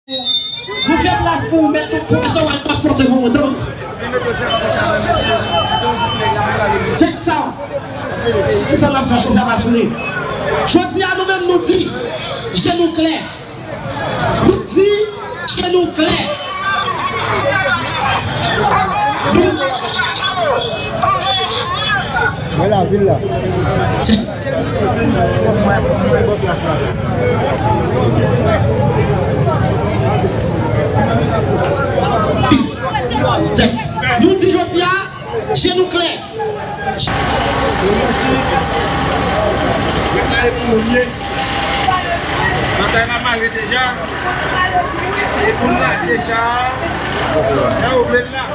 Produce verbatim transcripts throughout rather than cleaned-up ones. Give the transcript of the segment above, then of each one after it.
Nou fè plas pou ou, mèt, nou pran sa w al transpòte pou mwen, tann. Tchèk sa. Kisa n ap fè, chofè pa sou li? Jodi a, nou menm, nou di, je nou klè. Nou di, je nou klè. Mwen la, vin la. Tchèk. Tchèk. Nou di jodi a, je nou klè. Batay la mare deja. E pou n lage deja. Nan oblèt la.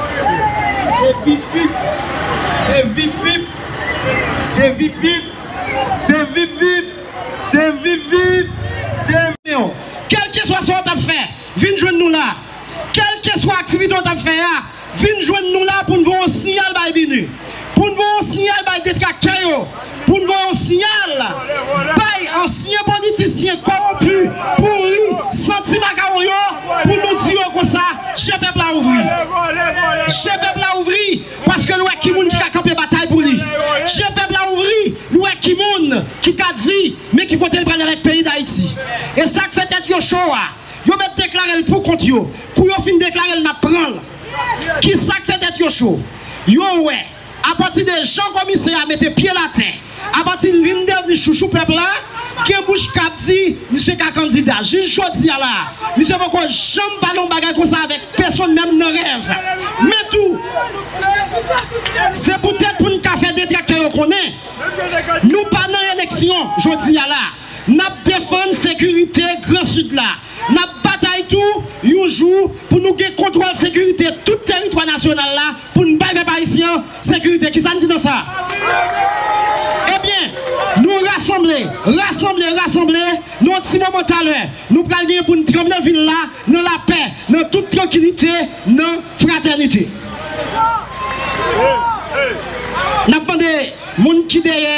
Se vip vip. Se vip vip. Se vip vip. Se vip vip. Se vip vip. Se... Kèlkeswa sa w t ap fè, vin jwenn nou la. Kèlkeswa aktivite w t ap fè a, vin jwenn nou la pou n voye yon siyal bay BINUH, pou n voye yon siyal bay detraktè yo, pou n voye yon siyal bay ansyen politisyen kòwonpi, pouri, santi makawon yo, pou nou di yo konsa, je pèp la ouvri. Je pèp la ouvri, paske l wè ki moun ki ka kanpe batay pou li. Je pèp la ouvri, l wè ki moun ki ka di, men ki kote l pral avèk peyi Dayiti. E sa k fè tèt yo cho a, yo mèt deklare l pou kont yo. Kou yo fin deklare l, n ap pran l. Kisa k fè tèt yo cho? Yo wè, apati de jan komisè a mete pye l atè, apati l vin devni chouchou pèp la, gen bouch k ap di misye ka kandida. Jis jodi a la, misye poko janm pale yon bagay konsa avèk pèsonn, menm nan rèv. Men tou, se poutèt pou n ka fè detraktè yo konnen, nou pa nan eleksyon jodi a la. N ap defann sekirite Gran Sid la. N ap batay tou, yon jou, pou nou gen kontwòl sekirite tout teritwa nasyonal la, pou n bay pèp ayisyen an sekirite. Kisa n di nan sa? Ebyen, nou rasanble, rasanble, rasanble, nan yon ti moman talè, nou pral gen pou n tranble vil la, nan lapè, nan tout trankilite, nan fratènite. N ap mande moun ki dèyè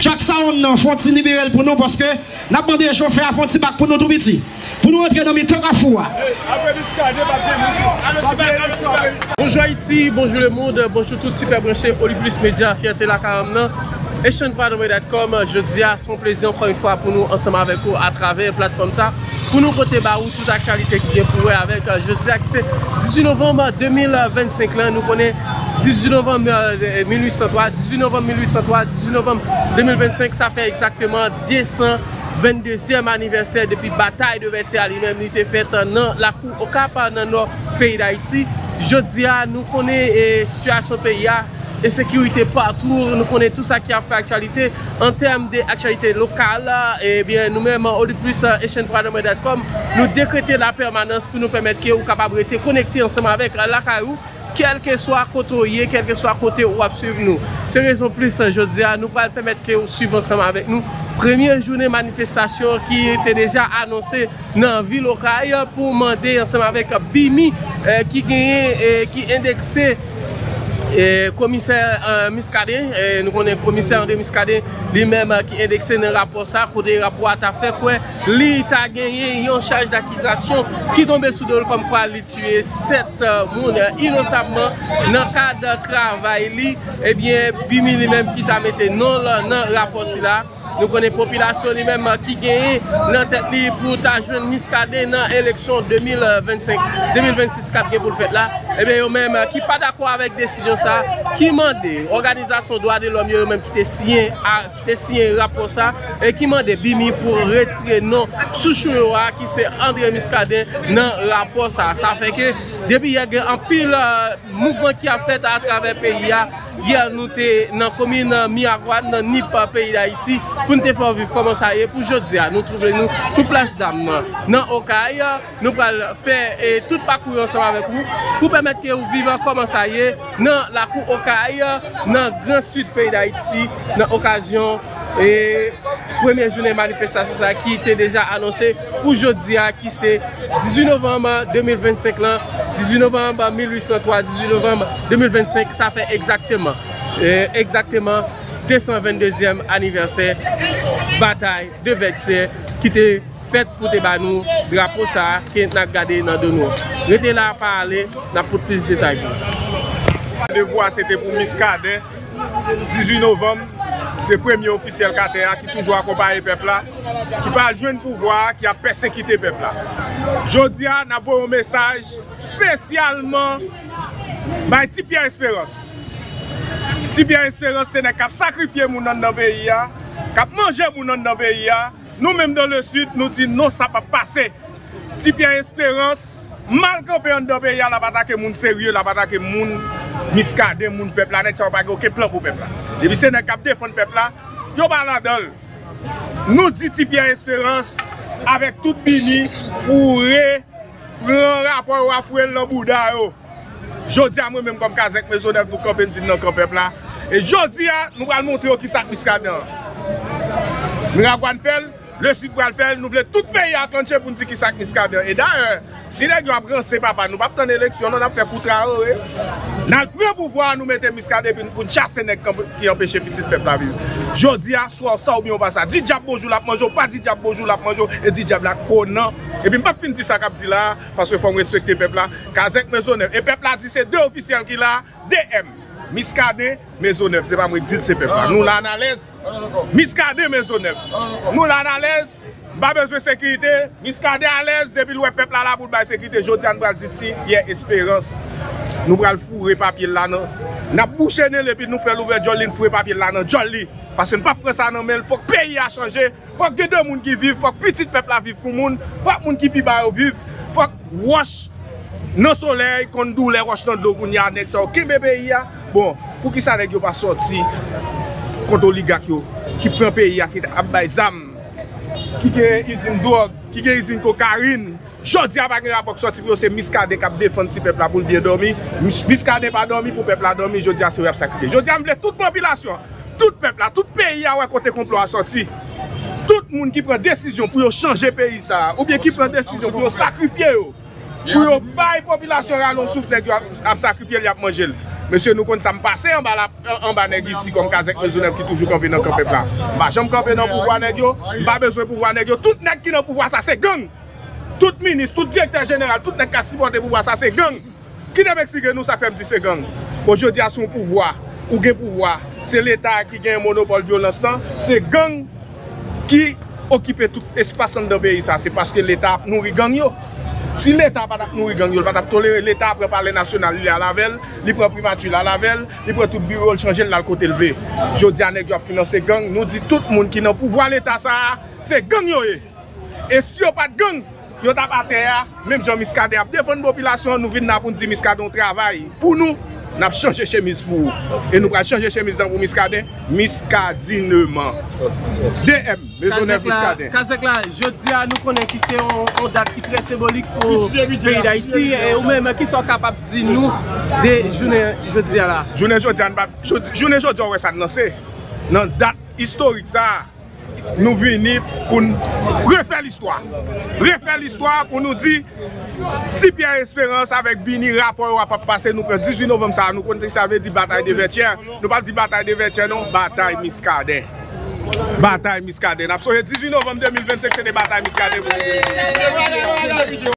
Track Sound nan, fè yon ti libere l pou nou, paske n ap mande chofè a fè yon ti bak pou nou tou piti. Pou nou rantre nan mitan kafou a. Bonjou Ayiti, bonjou lemonn, bonjou tout ti pèp branche Oliplis Media, fyète lakay an m nan. Asian Pradome dot com, jodi a, se yon plezi ankò yon fwa pou nou ansanm avèk ou atravè platfòm sa. Pou nou pote ba ou tout aktyalite ki gen pou wè avèk, euh, jodi a ki se dizuit novanm de mil vennsenk lan. Nou konnen dizuit novanm, euh, mil uit san twa, dizuit novanm mil uit san twa, dizuit novanm de mil vennsenk, sa fè egzakteman de san venndezyèm anivèsè depi batay de Vètyè a li menm li te fèt nan lakou Okap, nan nò peyi Dayiti. Jodi a, nou konnen, e, sitiyasyon peyi a, ensekirite patou, nou konnen tout sa ki ap fè aktyalite an tèm de aktyalite lokal. Ebyen, nou menm, Oliplis, Asian Pradome dot com, nou dekrete lapèmanans pou nou pèmèt ke ou kapab rete konekte ansanm avèk lakay ou, kèlkeswa kote w ye, kèlkeswa kote w ap swiv nou. Se rezon plis, jodi a, nou pral pèmèt ke ou swiv ansanm avèk nou premye jounen manifestasyon ki te deja anonse nan vil Okay pou mande ansanm avèk BIMI, eh, ki genyen, eh, ki endekse, eh, komisè, eh, Muscadin. Eh, nou konnen komisè André Muscadin li menm, eh, ki endekse nan rapò sa, kote rapò a ta fè kwè li ta genyen yon chaj dakizasyon ki tonbe sou do l kòmkwa li tiye sèt, eh, moun, eh, inosanman nan kad travay li. Ebyen, BIMI li menm ki ta mete non l nan rapò sila. Nou konnen popilasyon li menm ki genyen nan tèt li pou ta jwenn Muscadin nan eleksyon de mil vennsenk, de mil vennsis k ap gen pou l fèt la, ebyen, yo menm ki pa dakò avèk desizyon sa, ki mande òganizasyon dwa de lòm yo, yo menm ki te siyen a, ki te siyen rapò sa, e ki mande BIMI pou retire non chouchou yo a, ki se André Muscadin, nan rapò sa. Sa fè ke depi yè gen anpil, euh, mouvman ki ap fèt atravè peyi a. Yè, nou te nan komin Miragwàn, nan Nip, peyi Dayiti, pou n te fè w viv kòman sa ye. Pou jodi a, nou twouve nou sou Plas Dam nan, nan Okay. Nou pral fè, e, tout pakou yo ansanm avèk ou, pou pèmèt ke ou viv kòman sa ye nan lakou Okay, nan Gran Sid peyi Dayiti, nan okazyon e premye jounen manifestasyon sa ki te deja anonse pou jodi a, ki se dizuit novanm de mil vennsenk lan, dizuit novanm mil uit san twa, dizuit novanm de mil vennsenk, sa fè egzakteman, e, egzakteman de san venndezyèm anivèsè batay de Vètyè ki te fèt pou te ba nou drapo sa a ke n ap gade nan do nou an. Rete la, pa ale, n ap pote plis detay pou ou. Randevou a se te pou Miskaden, dizuit novanm, se premye ofisyèl k atè a ki toujou akonpaye pèp la, ki pral jwenn pouvwa a, ki ap pèsekite pèp la. Jodi a, n ap voye yon mesaj espesyalman bay Ti Pyè Esperans. Ti Pyè Esperans se nèg k ap sakrifye moun anndan peyi a, k ap manje moun anndan peyi a. Nou menm dans le sud, nou di non, sa p ap pase. Ti Pyè Esperans mal kanpe anndan peyi a, l ap atake moun serye, l ap atake moun Miskaden, moun pèp la. Nèg sa yo pa gen okenn plan pou pèp la. Depi se nèg k ap defann pèp la, yo pa ladan l. Nou di Ti Pyè Esperans, avèk tout bini, foure, pran rapò yo a, foure l nan bouda yo. Jodi a, mwen menm kòm Kazèk Mezonèv, nou kanpe, n di n nan kan pèp la. E jodi a, nou pral montre yo kisa k Miskaden an. Miragwàn fè l, Lesid pral fè l, nou vle tout peyi a tranche pou n di kisa k Miskaden an. E dayè, si nèg yo ap ranse papa, nou p ap tann eleksyon, non, n ap fè kou traore. N al pran pouvwa a, nou mete Miskaden epi n, pou n chase nèg k anpe-, ki anpeche pitit pèp la viv. Jodi a, swa w sa oubyen w pa sa. Di dyab bonjou, l ap manje w, pa di dyab bonjou, l ap manje w, e di dyab la konan. Epi m p ap fin di sa k ap di la a, paske fò m respekte pèp la. Kazèk Mezonèv. E pèp la di se de ofisyèl ki la, de M. Miskaden, Mezonèv. Se pa mwen k di l, se pèp la. Nou la, n alèz. Miskaden, Mezonèv. Nou la, n alèz. M pa bezwen sekirite. Miskaden alèz depi l wè pèp la la pou l bay sekirite. Jodi a, n pral di Ti Pyè Esperans. Nou pral foure papye l la nan. N ap bouche nen l epi nou fè l ouvè djòl li, n foure papye l la nan djòl li. Paske n p ap pran sa nan men l. Fòk peyi a chanje. Fòk gen de moun ki viv, fòk pitit pèp la viv pou moun, fòk moun ki pi ba yo viv, fòk wòch nan solèy konn doulè wòch nan dlo. Kounye a, nèg sa yo kenbe peyi a. Bon, poukisa nèg yo pa sòti kont oligak yo ki pran peyi a, ki ap bay zam, ki gen izin dwòg, ki gen izin kokayin? Jodi a pa gen rapò k sòti pou yo, se Miskaden k ap defann ti pèp la pou l byen dòmi. Mis-, Miskaden pa dòmi pou pèp la dòmi, jodi a se yo y ap sakrifye. Jodi a m vle tout popilasyon an, tout pèp la, tout peyi a wè kote konplo a sòti. Tout moun ki pran desizyon pou yo chanje peyi sa a, oubyen ki pran desizyon pou yo sakrifye yo, pou yo bay popilasyon rale yon souf, nèg yo ap, ap sakrifye l, y ap manje l. Mesye, nou konn sa m pase anba la, anba nèg isi kòm Kazèk Mezonèv ki toujou kanpe nan kan pèp la. M pa janm kanpe nan pouvwa nèg yo, m pa bezwen pouvwa nèg yo. Tout nèg ki nan pouvwa sa se gang. Tout minis, tout direktè jeneral, tout nèg k ap sipòte pouvwa sa se gang. Ki te m eksplike nou sa k fè m di se gang? Bon, jodi a, si yon pouvwa, ou gen pouvwa, se Leta ki gen monopòl vyolans lan, se gang ki okipe tout espas anndan peyi sa, se paske Leta ap nouri gang yo. Si Leta pa t ap nouri gang yo, l pa t ap tolere Leta pran Palè Nasyonal, li al avè l, li pran Primati, l al avè l, li pran tout biwo, l chanje l, l al kote l vle. Jodi a, nèg yo ap finanse gang, nou di tout moun ki nan pouvwa Leta sa a, se gang yo ye. E si yo pa t gang, yo t ap atè a, menm jan Miskaden ap defann popilasyon, nou vin la pou n di Miskaden w travay pou nou, n ap chanje chemiz pou ou. E nou pral chanje chemiz lan pou Miskaden, miskadineman. De M, Mezonèv Miskaden. Kazèk la, jodi a, nou konnen ki se yon, yon dat ki trè senbolik pou peyi Dayiti. E ou menm, kisa w kapab di nou de jounen jodi a la? Jounen jodi a, n pa, jodi, jounen jodi a, w wè sa n lanse. Nan dat istorik sa a, nou vini pou n refè listwa. Refè listwa pou nou di, Ti Pyè Esperans avèk Bini, rapò yo ap ap pase, nou pran dizuit novanm sa a, nou konn sa vle di batay de Vètyè. Nou p ap di batay de Vètyè non, batay Miskaden. Batay Miskaden. N ap sonje dizuit novanm de mil vennsenk, se te batay Miskaden pou nou.